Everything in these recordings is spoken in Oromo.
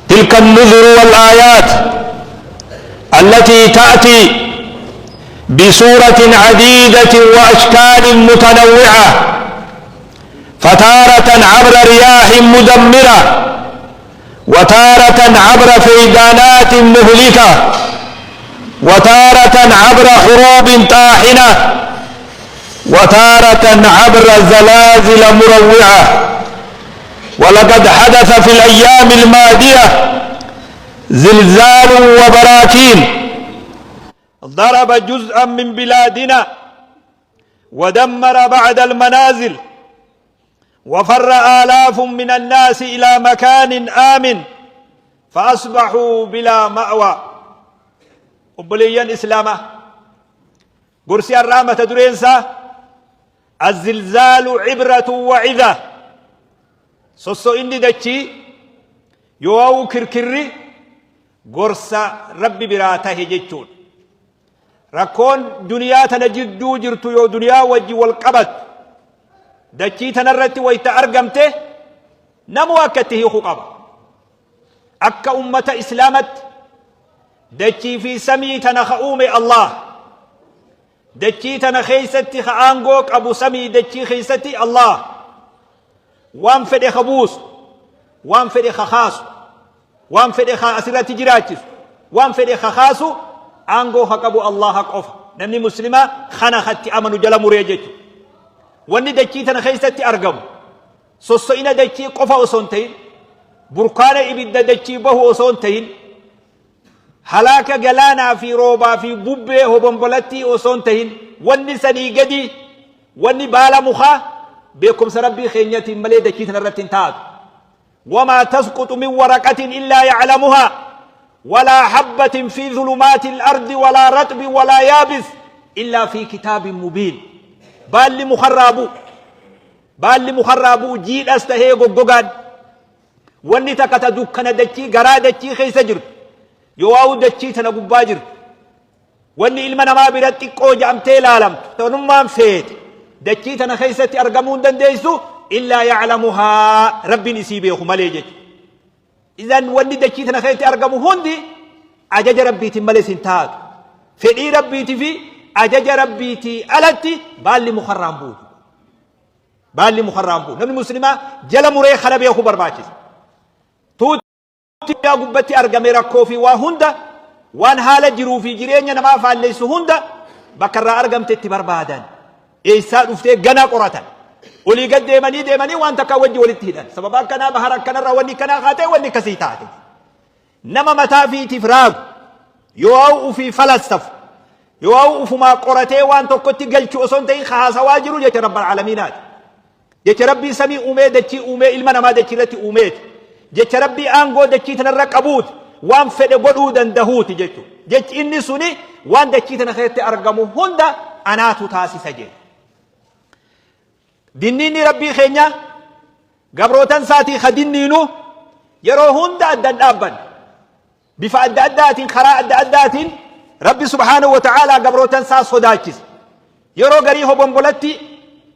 تلك النذر والآيات التي تأتي بصورة عديدة وأشكال متنوعة، فتارة عبر رياح مدمرة، وتارة عبر فيضانات مهلكة، وتارة عبر حروب طاحنة، وتارة عبر زلازل مروعة. ولقد حدث في الأيام الماضية زلزال وبراكين ضرب جزءا من بلادنا ودمر بعد المنازل، وفر آلاف من الناس إلى مكان آمن فأصبحوا بلا مأوى. Obboleeyyan Islaamaa, gorsi har'aa mata dureen isaa الزلزال عبرة وعظة. Sosso'inni dachii yoo kirkirri gorsa Rabbi biraa tahe jechuudha. Rakkoon duniyaa tana jidduu jirtu yoo duniyaa wajji wal qabattu dachii tanarratti wayta argamte, namuu akka itti hiiku qaba. Akka ummata Islaamatti, dachii fi samii tana ka uume Allah. Dachii tana keeysatti ka aangoo qabu, samii dachii keeysatti Allah. Waan fedhe ka buusu, waan fedhe ka kaasu, waan fedhe ka asirratti jiraachisu, waan fedhe ka kaasu, aangoo ka qabu Allaha qofa. Namni Muslimaa kana katti amanu jala muree jechuudha. Wanni dachii tana keessatti argamu sosso'ina dachii qofa osoo hin ta'in, burkaana ibidda dachii bahu osoo hin ta'in, halaaka galaanaa fi roobaa fi bubbee hobombolattii osoo hin ta'in, wanni sanii gadi, wanni baala mukaa beekumsa Rabbii keenyatiin malee dachii tana irratti hin taatu. وما تسقط من ورقة إلا يعلمها ولا حبة في ظلمات الأرض ولا رطب ولا يابس إلا في كتاب مبين. Baalli mukarraa bu'u, baalli mukarraa bu'u jiidhas tahee goggogaan, wanni takka ta dukkana dachii, garaa dachii keessa jirtu, yoo waa'u dachii tana gubbaa jirtu, wanni ilma namaa bira xiqqoo ja'amtee ilaalamtu, tanummaan feete dachii tana keessatti argamuu hin dandeessu إلا يعلمها, Rabbiin isii beeku malee jechuudha. إذن wanni dachii tana keessatti argamu hundi ajaja Rabbiitiin malee sin taatu. Fedhii Rabbiitii fi ajaja Rabbiitii alatti baalli mukarraan buutu. Baalli mukarraan buutu. Namni Muslimaa jala muree kana beekuu barbaachisa. Tuuti gubbatti argame rakkoo fi waa hunda, waan haala jiruu fi jireenya namaa faalleessu hunda, bakka irraa argamte itti barbaadan. Eessaa dhuftee gana qoratan. Olii gad deemanii deemanii waan takka wajji walitti hidhan. Sababa akkanaa, bahara akkanarraa wanni akkanaa kaatee, wanni akkasii taate. Nama mataa fiitiif raagu, yoo ufii falassafu, yoo ufumaa qoratee waan tokkotti galchu osoo hin ta'in haasawaa jiru jecha Rabbal Alamiinaati. Jecha Rabbii samii uumee, dachii uumee, ilma namaa dachii irratti uumeeti. Jecha Rabbii aangoo dachii tanarra qabuuti. Waan fedhe godhuu dandahuuti jechuudha. Jechi inni suni waan dachii tana keessatti argamu hunda anaatu taasisa jedhe. Dinniinni Rabbii keenya gabrootan isaatii ka dinniinu yeroo hunda addan dhaabban. Bifa adda addaatiin, karaa adda addaatiin Rabbi سبحانه وتعالى gabrootan isaa sodaachisa. Yeroo garii hobombolatti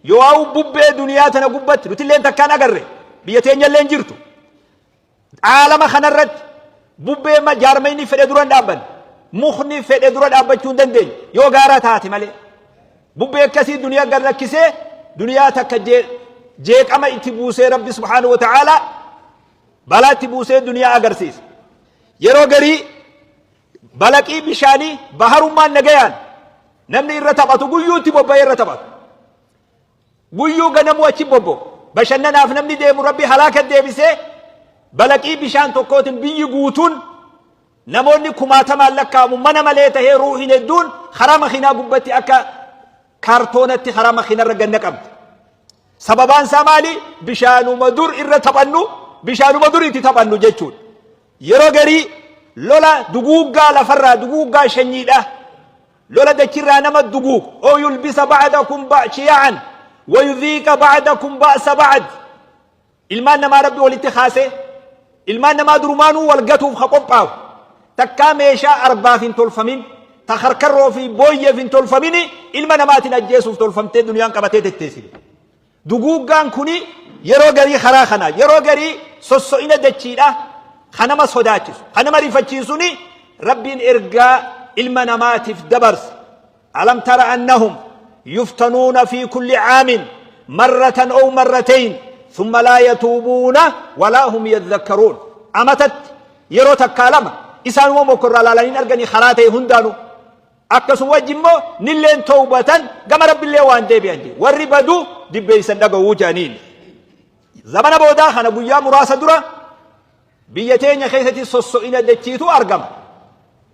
yoo bubbee duniyaa tana gubbatti nuti illee takkaan agarre, biyya teenya illee jirtu. Aalama kanarratti bubbee jaarmayni fedhe dura hin dhaabbanne. Mukni fedhe dura dhaabbachuu hin dandeenye yoo gaara taate malee. Bubbee akkasii duniyaa gad rakkisee, duniyaa takka jeeqama itti buusee, Rabbi سبحانه وتعالى balaa itti buusee duniyaa agarsiisa. Yeroo garii balaqii bishaanii, baharummaan nagayaan namni irra taphatu, guyyuutti bobba'ee irra taphatu. Guyyuu ganamuu achi bobbo. Bashannanaaf namni deemu, Rabbi halaaka deebisee balaqii bishaan tokkootiin biyyi guutuun, namoonni kumaatamaan lakkaa'amu mana malee tahee, ruuhin hedduun karaa makiinaa gubbatti akka kaartoonatti karaa makiinarra ganna qabdi. Sababaan isaa maali? Bishaanuma dur irra taphannu, bishaanuma dur itti taphannu jechuudha. Yeroo garii lola duguuggaa lafarraa, duguuggaa shanyiidha. Lola dachirraa nama duguug. أو يلبس بعضكم شيعا ويذيق بعضكم بأس بعض. Ilmaan namaa Rabbi walitti kaasee, ilmaan namaa durumaanuu wal gatuuf ha qophaa'u. Takkaa meeshaa arbaaf hin tolfamin, ta harkarroo fi booyyeef hin tolfamin, ilma namaatiin ajjeesuuf tolfamtee duniyaan qabatee tetteessine. Duguuggaan kuni yeroo garii karaa kana, yeroo garii sosso'ina dachiidha. Ka nama sodaachisu, ka nama rifachiisuni Rabbiin ergaa ilma namaatiif dabarse. Alam tara annahum yuftanuuna fi kulli caamin marratan ow marratayn thumma laa yatuubuuna walaa hum yadhakkaruun. Amatatti yeroo takkaa lama isaanuma mokkorraa laalaniin arganii karaa ta'e hundaanuu. Akkasuma wajji immoo nilleen towbatan gama Rabbillee waan deebi'an jedhe. Warri badu dibbeeysan dhaga'uu jedhaniin. Zamana boodaa kana guyyaa muraasa dura biyya teenya keessatti sosso'ina dachiitu argama.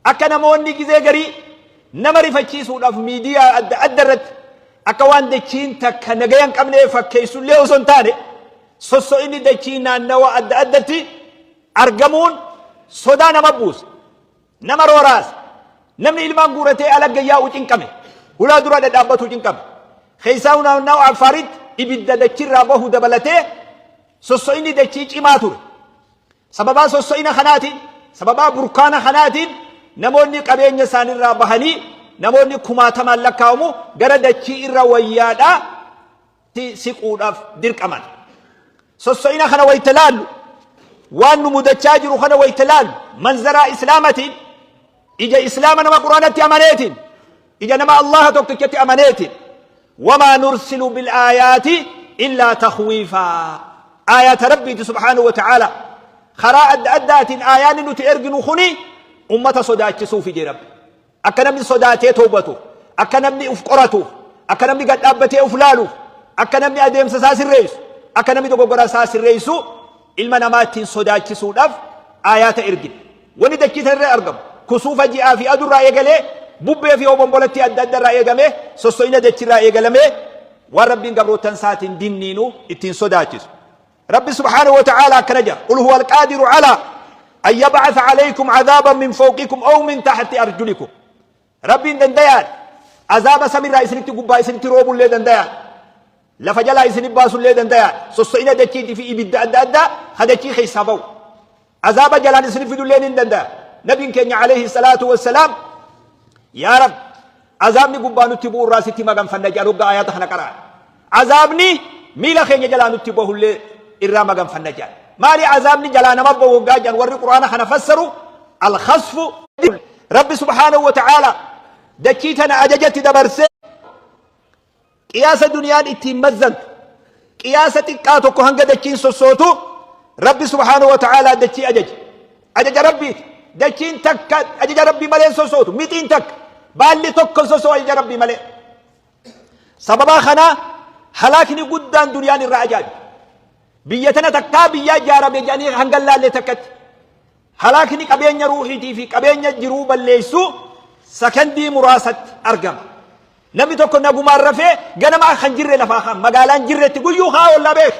Akka namoonni gizee garii nama rifachiisuudhaaf miidiyaa adda adda irratti akka waan dachiin takka nagaya hin qabnee fakkeessullee osoo hin taane sosso'inni dachii naannawa adda addatti argamuun sodaa nama buusa. Nama rooraasa. Namni ilmaan guuratee alagga yaa'u cinqame. Hulaa dura dhadhaabbatu cinqame. Keessaa naannawa Affaaritti ibidda dachirraa bahu dabalatee sosso'inni dachii cimaa ture. Sababaa sosso'ina kanaatiin, sababaa burkaana kanaatiin namoonni qabeenya isaaniirraa bahanii namoonni kumaatamaan lakkaa'amu gara dachii irra wayyaadhaa siquudhaaf dirqaman. Sosso'ina kana wayita laallu, waan nu mudachaa jiru kana wayita laallu, manzaraa Islaamatiin, ija Islaama nama Qur'aanatti amaneetiin, ija nama Allaha tokkichatti amaneetiin, wamaa nursilu bil aayaati illaa takhwiifaa. Aayaata Rabbiiti subhaanahu wa ta'aala. Karaa adda addaatiin aayaanni nuti erginu kuni ummata sodaachisuufi jee Rabbi. Akka namni sodaatee towbatuuf, akka namni uf qoratuuf, akka namni gad dhaabbatee uf laaluuf, akka namni adeemsa isaa sirreessu, akka namni dogoggora isaa sirreessu ilma namaa ittiin sodaachisuudhaaf aayaata ergine. Wanni dachii tana irra argamu kusuufa ji'aa fi adurraa eegalee bubbee fi hobombolattii adda adda irraa eegamee sosso'ina dachirraa eegalamee waan Rabbiin gabroottan isaatiin dinniinu ittiin sodaachisu. Rabbi subhaanahu wa ta'aala akkana jedha. Qul huwa alqaadiru alaa an yab'atha alaykum adhaaban min fawqikum aw min tahti arjulikum. Rabbiin dandayaadha. Azaaba samirraa isinitti gubbaa isinitti roobullee dandayaadha. Lafa jalaa isin baasullee dandayaadha. Sosso'ina dachiitii fi ibidda adda addaa ka dachii keessaa ba'u. Azaaba jalaan isin fidullee ni danda'a. Nabiin keenya alayhi salaatu wassalaam yaa Rabbi azaabni gubbaa nutti bu'u irraa sitti maganfanna jedhan hoggaa ayaata kana qara'an. Azaabni miila keenya jalaa nutti bahullee irraa maganfanna jedhan. Maali azaabni jalaa nama bahu hoggaa jedhan warri quraana kana fassaru alkhasfu Rabbi subhaanahu wa ta'aala dachii tana ajajatti dabarsee Qiyaasa duniyaan ittiin mazzantu qiyaasa xiqqaa tokko hanga dachiin sossootu Rabbi subhaanahu wa ta'aalaa dachii ajaje. Ajaja Rabbiiti. Dachiin takka ajaja Rabbii malee hin sossootu. Mixiin takka baalli tokko hin sossoo'u ajaja Rabbii malee. Sababaa kanaa halaakni guddaan duniyaan irraa ajaa'iba. Biyya tana takkaa biyyaa ijaarame jedhanii hanga hin laalle takkatti. Halaakni qabeenya ruuhiitii fi qabeenya jiruu balleessu sakandii muraasatti argama. Namni tokko nagumaan rafee ganama kan jirre lafaa kan magaalaan jirretti guyyuu haa oollaa beek.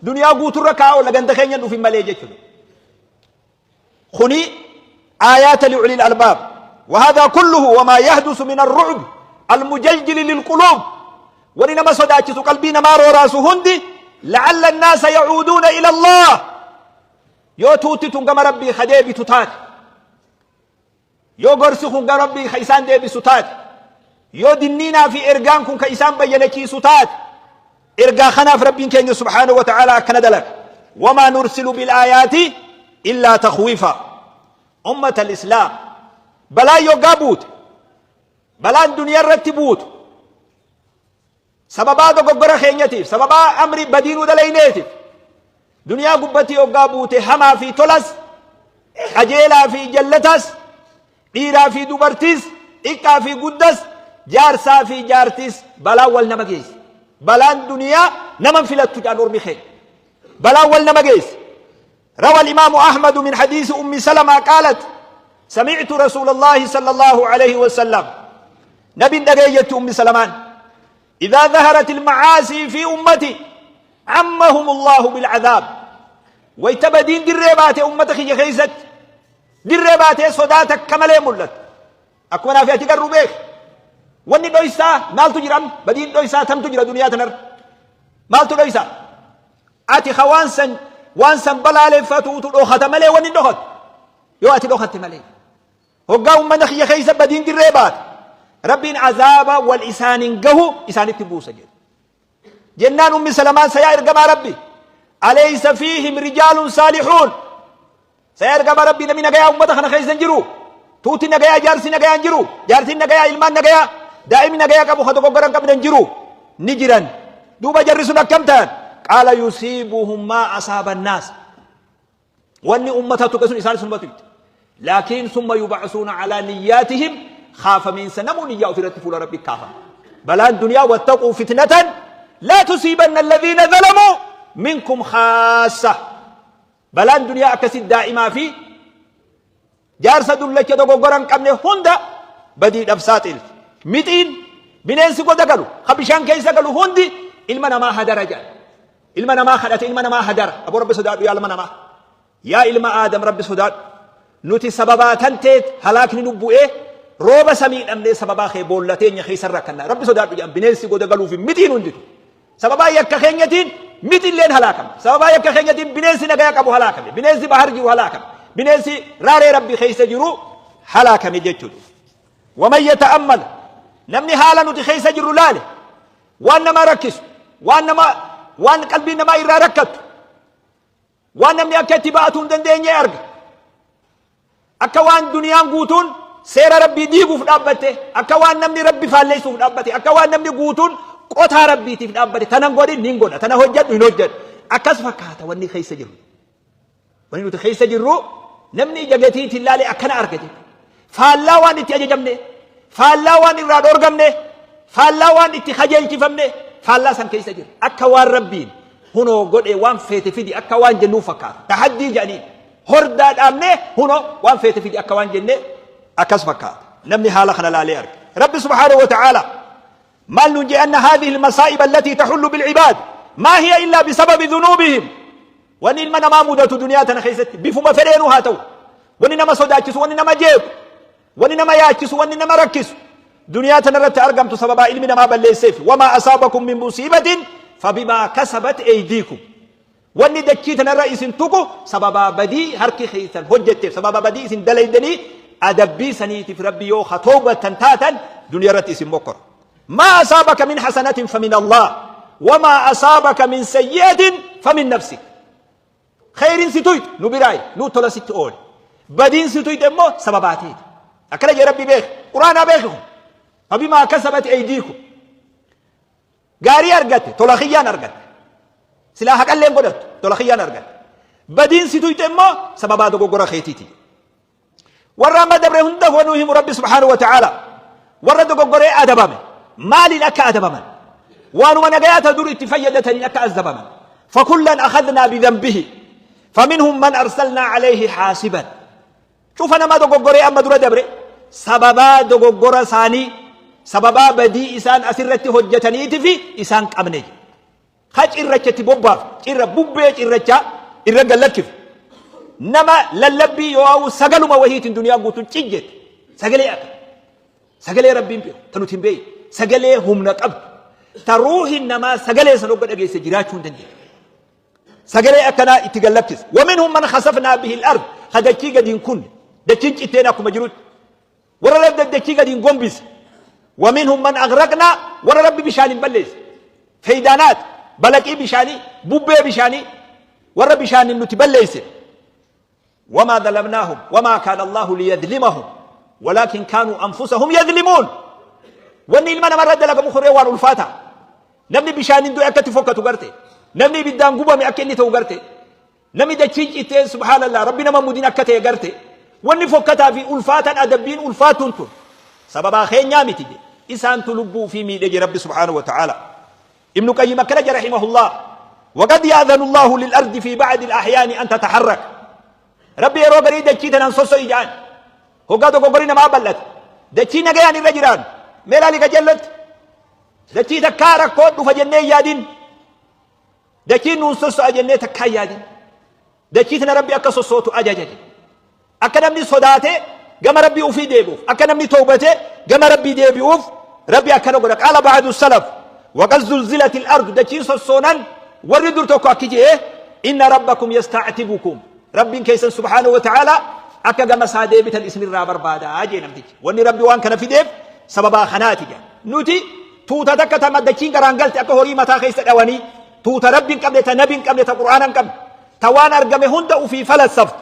Duniyaa guuturra kaa oolla ganda keenya hin dhufin malee jechuudha. Kuni aayaata li'ulil albaab. وهذا كله وما يحدث من الرعب المجلجل للقلوب وني نما صداچسو قلبي نما روراسو هندي لعل الناس يعودون إلى الله Yoo tuutti tun gama Rabbii ka deebitu taate, yoo gorsi kun gara Rabbii ka isaan deebisu taate, yoo dinniinaa fi ergaan kun ka isaan bayyanachiisu taate, ergaa kanaaf Rabbiin keenya subhaanahu wa ta'aalaa akkana dalaga. Wamaa nursilu bil aayaati illaa takhwiifa. Ummata al-Islaam balaan yoggaa buute, balaan duniyaa irratti buutu, Sababaa dogoggora keenyatiif, sababaa amri badii nu dalayneetiif, duniyaa gubbatti hoggaa buute hamaa fi tolas, qajeelaa fi jallatas, dhiiraa fi dubartiis, xiqqaa fi guddas, jaarsaa fi jaartiis balaan wal nama geesse. Balaan duniyaa nama hin filattu jedhan ormi keenya. Balaan wal nama geesse. روى الإمام أحمد من حديث أم سلمة قالت سمعت رسول الله صلى الله عليه وسلم نبي دقيت أم سلمان إذا ظهرت المعاصي في أمتي عمهم الله بالعذاب ويتبدين دريبات أمتك يا خيست دريبات صداتك كما لا ملت Akkuma naa fi ati garru beeki. Wanni dhoysaa maaltu jira amma? Badiin dhoysaa tamtu jira duniyaa tanarra? Maaltu dhoysaa? Ati ka waan san waan san balaaleffatuutu dhokata malee wanni hin dhokatu. Yoo ati dhokatte malee. Hoggaa ummata kiyya keessa badiin dirree baate. Rabbiin azaaba wal isaanin gahu isaanitti buusa jedhe. Jennaan ummi salamaan sayaa ergamaa Rabbi. Alaysa fiihim rijaalun saalixuun. Saya ergamaa Rabbii, namni nagayaa ummata kana keessa hin jiru. Tuuti nagayaa, jaarsi nagayaa hin jiru. Jaartiin nagayaa, ilmaan nagayaa, daa'imni nagayaa qabu ka dogoggora hin qabne hin jiru. Ni jiran. Duuba jarri sun akkam ta'an? Qaala yusiibuhum maa asaaba annaas. Wanni ummata tuqe sun isaan sunuma tuqxe. Laakiin summa yub'asuuna alaa niyyaatihim, kaafamiinsa namuu niyyaa ofirratti fuula Rabbi kaafama. Balaan duniyaa, wattaquu fitnatan laa tusiibanna alladhiina zalamuu minkum khaassa. Balaan duniyaa akkasi daa'imaa fi jaarsa dullacha dogoggora hin qabne hunda badiidhaaf saaxilti. Mixiin bineensi goda galu, ka bishaan keessa galu hundi ilma namaa hadara jedha. Ilma namaa kadhate, ilma namaa hadara. Aboo, Rabbi sodaadhu, yaa ilma namaa. Yaa ilma Aadam, Rabbi sodaadhu. Nuti sababaa tanteet halaakni nu bu'ee, rooba samii dhabnee, sababaa kee boolla teenya keessa rakkanna. Rabbi sodaadhu jedhan bineensi goda galuu fi mixiin hunditu. Sababaa yakka keenyatiin mixilleen halaakame. Sababaa yakka keenyatiin bineensi nagaya qabu halaakame. Bineensi bahar jiru halaakame. Bineensi raaree Rabbi keessa jiru halaakame jechuudha. Waman yata'ammal, namni haala nuti keessa jirru laale, waan nama rakkisu, waan nama, waan qalbiin namaa irraa rakkattu, waan namni akka itti ba'atuu hin dandeenye arga. Akka waan duniyaan guutuun seera Rabbii diiguuf dhaabbatte, akka waan namni Rabbi faalleessuuf dhaabbate, akka waan namni guutuun qotaa Rabbiitiif dhaabbate, tana hin godhin nin godha, tana hojjedhu hin hojjedhu. Akkas fakkaata wanni keessa jirru. Wanni nuti keessa jirru namni ija gatiitiin laalee akkana arga jechuudha. Faallaa waan itti ajajamne, faallaa waan irraa dhoorgamne, faallaa waan itti kajeelchifamne, faallaa san keessa jira. Akka waan Rabbiin hunoo godhe, waan feete fidi akka waan jennuu fakkaata. Tahaddii jedhanii hordaa dhaabnee hunoo waan feete fidi akka waan jenne akkas fakkaata. Namni haala kana laalee arga. Rabbi subhaanahu wa ta'ala maal nuun jee? Anna haadhihi almasaa'ib allatii taxullu bilcibaad maa hiya illaa bisababi dhunuubihim. Wanni ilma namaa mudatu duniyaa tana keessatti bifuma fedheenuu haa ta'u, wanni nama sodaachisu, wanni nama jeequ, wanni nama yaachisu, wanni nama rakkisu duniyaa tana irratti argamtu sababaa ilmi namaa balleesseef. Wamaa asaabakum min musiibatin fabimaa kasabat eydiikum. Wanni dachii tanarra isin tuqu sababaa badii harki keessan hojjetteef, sababa badii isin dalaydanii adabbii saniitiif Rabbi yoo ka toobattan taatan duniyaa irratti isin mokkora. Maa asaabaka min hasanatin famin Allah, wamaa asaabaka min sayyi'atin famin nafsik. Kheyriin si tuyxe nu biraayi, nu tola sitti oole. Badiin si tuyxe immoo sababaa teeti. Akkana jee Rabbi, beeki. Quraanaa beeki kun. Fabimaa kasabat eydiikum. Gaarii argatte tola kiyyaan argatte. Silaa haqallee hin godhattu, tola kiyyaan argatte. Badiin si tuyxe immoo sababaa dogoggora keetiiti. Warra amma dabre hunda wanuu himu Rabbi subhaanahu wa ta'ala, warra dogoggoree adabame maaliin akka adabaman, waanuma nagayaa ta dur itti fayyadataniin akka azabaman. Fakullan akhadnaa bidhanbihi faminhum man arsalnaa alayhi haasiban. Cufa nama dogoggoree amma dura dabre sababaa dogoggora isaanii, sababaa badii isaan asirratti hojjetaniitifi isaan qabne. Ka cirracha itti bobbaaf, cirra bubbee cirrachaa irra gallakkif. Nama lallabbii yoo sagaluma wahiitiin duniyaa guutuun cijjette. Sagalee akka sagalee Rabbiin beeku ta nuti hin beekne, sagalee humna qabdu, ta ruuhin namaa sagalee san hogga dhageesse jiraachuu hin dandeenye. Sagalee akkanaa itti gallakkisa. Waminhum man khasafnaa bihi al-ard, ka dachii gadi hin kunne, dachiin citteen akkuma jirutti. Warra Rabbi dachii gadi hin gombise. Waminhum man aghraqnaa, warra Rabbi bishaan hin balleesse. Feydaanaat, balaqii bishaanii, bubbee bishaanii, warra bishaaniin nuti balleesse. Wamaa zalamnaahum wamaa kaana Allahu liyadlimahum walaakin kaanuu anfusahum yadlimuun. Wanni ilma namarra dalagamu koree waan ulfaataa. Namni bishaaniin du'e akka itti fokkatu garte. Namni ibiddaan gubame akka inni ta'u garte. Namni dachiin citteen, subhaanallah, Rabbi nama mudin akka ta'e garte. Wanni fokkataa fi ulfaataan, adabbiin ulfaatuun tun sababaa keenyaa miti je. Isaantu lubbuu fi miidhe je Rabbi subhaanahu wa ta'ala. Ibnu Qayyim akkana je rahimahullah. وقد يأذن الله للأرض في بعض الأحيان أن تتحرك. Rabbi yeroo garii dachii tanaan sosso'i jedhan. Hoggaa dogoggorri namaa bal'ate. Dachii nagayaan irra jiraan. Mee laali qajeellotti. Dachii takkaa rakkoo dhufa jennee hin yaadin. Dachiin nuun sosso'a jennee takkaa hin yaadin. Dachii tana Rabbi akka sossootu ajaja jedhe. Akka namni sodaatee gama Rabbii ofii deebi'uuf, akka namni tawbatee gama Rabbii deebi'uuf Rabbi akkana godha. Qaala ba'adu salaf waqad zulzilatil ardu, dachiin sossoonan warri dur tokko akki je'e: inna rabbakum yasta'tibukum, Rabbiin keessan subhaanahu wa ta'ala akka gama isaa deebitan isinirraa barbaada jee namtichi. Wanni Rabbi waan kana fideef sababaa kanaati jedha. Nuti tuuta takka ta dachiin garaan galte akka horii mataa keessa dhawanii, tuuta Rabbi hin qabne, ta nabi hin qabne, ta Qur'aana hin qabne, ta waan argame hunda ufii falassaftu.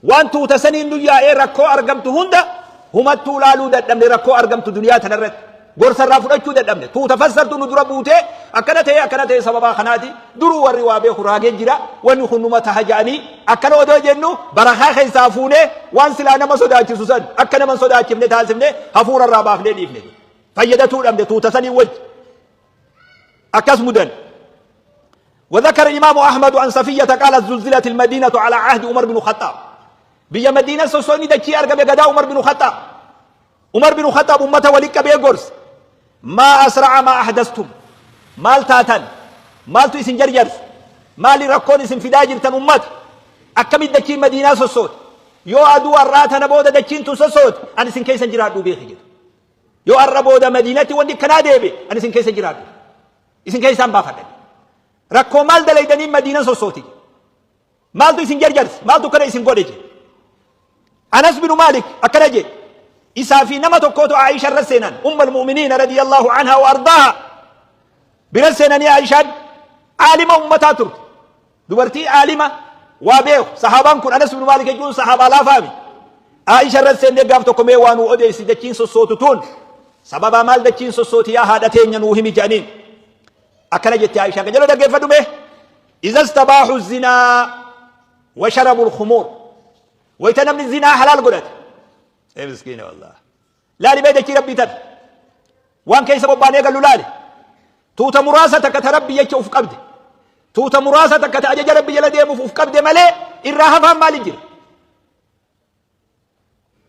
Waan tuuta saniin nu yaa'ee rakkoo argamtu hunda humattuu laaluu dadhabne, rakkoo argamtu duniyaa tanarratti gorsa irraa fudhachuu dadhabne. Tuuta fassartu nu dura buutee akkana ta'e, akkana ta'e, sababaa kanaati, duruu warri waa beeku raagee jira, wanni kun numa taha ja'anii, akkana odoo jennu barakaa keessaa fuunee waan silaa nama sodaachisu san akka nama hin sodaachifne taasifne, hafuura irraa baafnee dhiifne, fayyadatuu dhabne tuuta sanii wajji akkas mudan. وذكر الإمام أحمد عن صفية قالت: زلزلت المدينة على عهد عمر بن الخطاب. بيا مدينة sossoonni dachii argame gadaa عمر بن الخطاب. عمر بن الخطاب ummata walitti qabee gorse: ما أسرع ما أحدثتم، maal taatan? Maaltu isin jarjarse? Maali rakkoon isin fidaa jirtan ummata? Akkamit dachiin Madiinaa sossooti? Yoo aduu har'aa tana booda dachiin tun sossooti, ani isin keessa jiraadhu beeki jedhu. Yoo har'a booda Madiinatti wanti akkanaa deebi, ani isin keessa jiraadhu, isin keessaan baafadha. Rakkoo maal dalaydanii Madiina sossooti? Maaltu isin jarjarse? Maaltu kana isin godhe jedhe. Anas binu Maalik akkana jedhe: isaa fi nama tokkootu Aisha irra seenan, أم المؤمنين رضي الله عنها وأرضاها bira seenanii. Aishaan aalima ummataa turte, dubartii aalima waa beeku. Sahaabaan kun, Anas binu Maalik jechuun, sahaabaa laafaami. Aisha irra seennee gaaf tokko, mee waa nuu odeessi, dachiin sossootu tun sababaa maal dachiin sossooti, yaa haadha teenya nuu himi jedhaniin. Akkana jette Aishaan, kan jala dhaggeeffadhu mee: إذا استباحوا الزنا وشربوا الخمور، wayta namni zinaa halaal godhate. Ee miskiina wallah, laali mee dachii Rabbii tan waan keessa bobbaanee gallu laali. Tuuta muraasa takka ta Rabbi jecha uf qabde, tuuta muraasa takka ta ajaja Rabbi jala deemuuf uf qabde malee, irraa hafaan maali jira?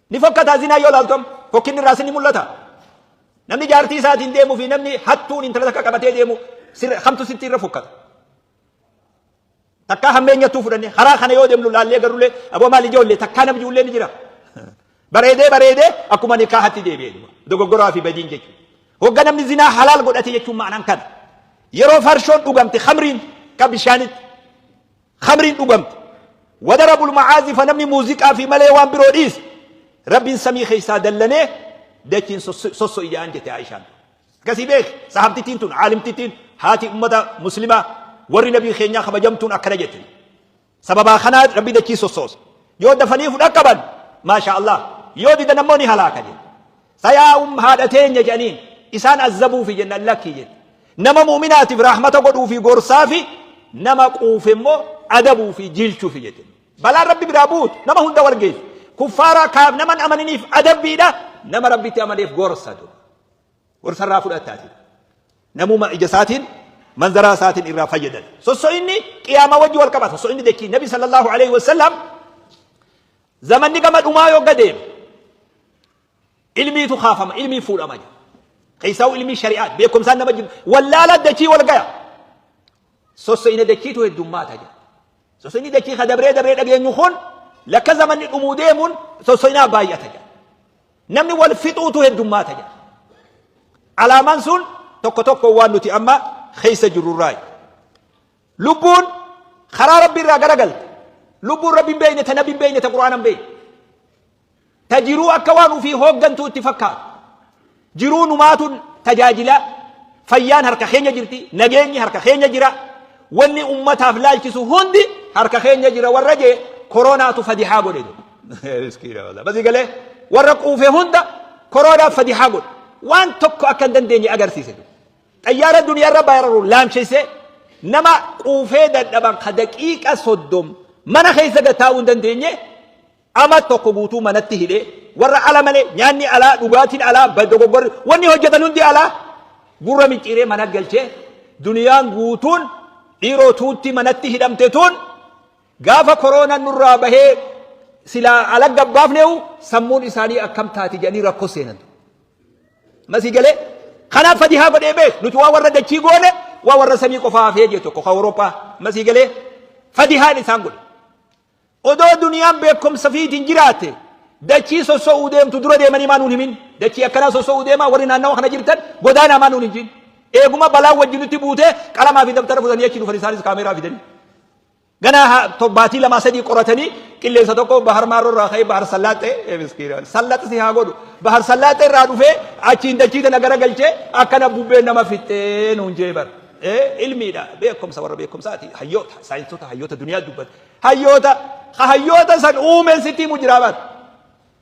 Ni fokkataa zinaa yoo laaltom, fokkinni irraa sinni mul'ata. Namni jaartii isaatiin deemuu fi namni hattuun intala takka qabatee deemu kamtu sitti irra fokkata? Takkaa hammeenyattuu fudhanne karaa kana yoo deemnu laallee garullee, aboo maal ijoollee takkaa namni ijoollee ni jira. Bareedee bareedee akkuma nikaahatti deebi'ee dogoggoraa fi badiin jechuudha. Hogga namni zinaa halaal godhate jechuun ma'anaan kana. Yeroo farshoon dhugamte, khamriin ka bishaanitti khamriin dhugamte. وضربوا المعازف، namni muuziqaa fi malee waan biroo dhiise. Rabbiin samii keessaa dallanee dachiin sosso ijaan jette Aishaan. Akkasii beek, sahabtittiin tun, caalimtittiin, haati ummata muslimaa, warri nabii keenyaa kabajamtuun akkana jette. Sababaa kanaa Rabbi dachii sossoosa. Yoo dafanii fudhan qaban, maasha Allah. Yoo didan ammoo ni halaaka jedhe. Sayaa haadha teenya jedhaniin, isaan azzabuufi jennaan, lakkii jette. Nama muuminaatiif rahmata godhuu fi gorsaa fi nama quufe immoo adabuu fi jiilchuufi jette. Balaan Rabbi biraa buutu nama hunda wal geessu. Kuffaara kaaf naman amaniniif adabbiidha. Nama Rabbitti amaneef gorsa. Gorsarraa fudhattaati. Namuma ija isaatiin manzaraa isaatiin irraa fayyadan. Sosso'inni qiyaamaa wajji wal qabata. Sosso'inni dachii, Nabi صلى الله عليه وسلم zamanni gama dhumaa yoo gadeeme ilmiitu kaafama, ilmii fuudhama jedha. Keessaa'u ilmii shari'aa, beekumsaan nama jiru wallaala dachii wal gaya. Sosso'ina dachiitu heddummaata jedha. Sosso'inni dachii ka dabree dabree dhageenyu kun lakka zamanni dhumuu deemuun sosso'inaa baay'ata jedha. Namni wal fixuutu heddummaata jedha. Alaamaan sun tokko tokko waan nuti amma keessa jirrurraayi. Lubbuun karaa Rabbi irraa garagalte. Lubbuun Rabbi hin beekne, ta Nabi hin beekne, ta Qur'aana hin beekne. Ta jiruu akka waan ofii hooggantuu itti fakkaatu. Jiruu numaatu tajaajila, fayyaan harka keenya jirti, nageenyi harka keenya jira, wanni ummataaf laalchisu hundi harka keenya jira warra jee koronaatu fadihaa godhe. Miskiina wallah. Basi galee warra quufe hunda koronaaf fadihaa godhe. Waan tokko akka hin dandeenye agarsiise. Xayyaara duniyaarra bararu laamsheessee, nama quufee dadhaban ka daqiiqa 30 mana keessa gad taa'uu hin dandeenye ama tokko guutuu manatti hidhee, warra ala malee nyaanni alaa, dhugaatiin alaa, dogoggorri wanni hojjetan hundi alaa, gurra micciiree mana galchee, duniyaan guutuun dhiiroo tuutti manatti hidhamte tun gaafa koronaan nurraa bahee silaa ala gabbaafneewu sammuun isaanii akkam taati jedhanii rakkoo seenan. Masii galee kanaaf fadihaa godhee beek. Nuti waa warra dachii goone, waa warra samii qofaa hafee jee tokko ka Awurooppaa. Masii galee fadihaan isaan godhe. Odoo duniyaan beekumsa fiitiin jiraatte, dachii sosso'uu deemtu dura deemanii maa nuun himin? Dachii akkanaa sosso'uu deemaa, warri naannawa kana jirtan godaanaa maa nuun hin jin? Eeguma balaan wajji nutti buutee qalamaa fi dabtara fudhanii achi dhufan, isaanis kaameeraa fidanii. Ganaa tobbaatii lamaa sadii qoratanii qilleensa tokko bahar maarroo irraa ka'ee bahar sallaaxee, miskiina sallaxi si haa godhu, bahar sallaaxee irraa dhufee achiin dachii tana gara galchee akkana bubbeen nama fixxee nuun jee bar. Ilmiidha, beekumsa warra beekumsaati, hayyoota, saayinsota, hayyoota duniyaa dubbate, hayyoota Ka hayyoota san uumeen sitti himu jiraa bar.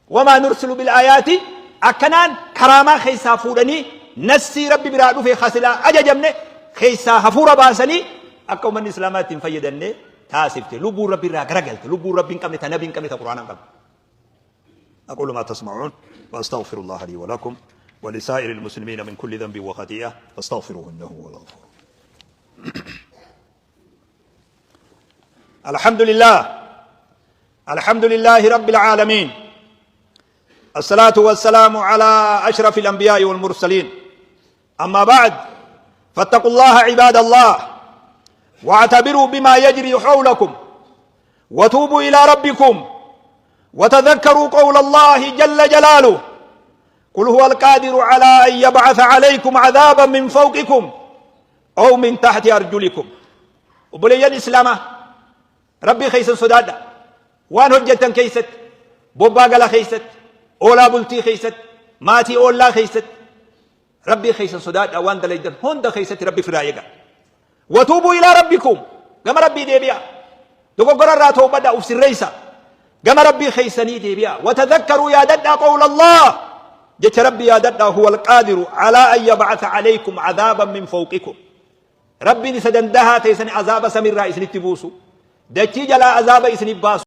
Wamaa nursilu bil aayaati akkanaan karaamaa keessaa fuudhanii nassii Rabbi biraa dhufe ka silaa ajajamne keessaa hafuura baasanii akka ummanni islaamaa ittiin fayyadamne taasifte. Lubbuun Rabbi irraa garagalte. Lubbuun Rabbi hin qabne ta nabi hin qabne ta Qur'aana hin qabne. أقول ما تسمعون وأستغفر الله لي ولكم ولسائر المسلمين من كل ذنب وخطيئة فاستغفروه إنه هو الغفور. الحمد لله، الحمد لله رب العالمين، الصلاة والسلام على أشرف الأنبياء والمرسلين، أما بعد، فاتقوا الله عباد الله، واعتبروا بما يجري حولكم، وتوبوا إلى ربكم، وتذكروا قول الله جل جلاله: قل هو القادر على أن يبعث عليكم عذابا من فوقكم أو من تحت أرجلكم. Obboleeyyan Islaamaa, Rabbii keessan sodaadha. Waan hojjettan keessatti, bobbaa gala keessatti, oolaa bultii keessatti, maatii oollaa keessatti, Rabbii keessan sodaadha. Waan dalaydan hunda keessatti Rabbi firaa eega. Watuubuu ilaa rabbikum, gama Rabbii deebi'a. Dogoggora irraa toobadha, uf sirreessa. Gama Rabbii keessanii deebi'a. Watadhakkaruu, yaadadhaa, qawla Allah, jecha Rabbi yaadadhaa: huwa alqaadiru alaa an yab'atha alaykum cadaaban min fawqikum. Rabbiin isa dandahaa ta'e san azaaba samirraa isinitti buusu. Dachii jalaa azaaba isinif baasu.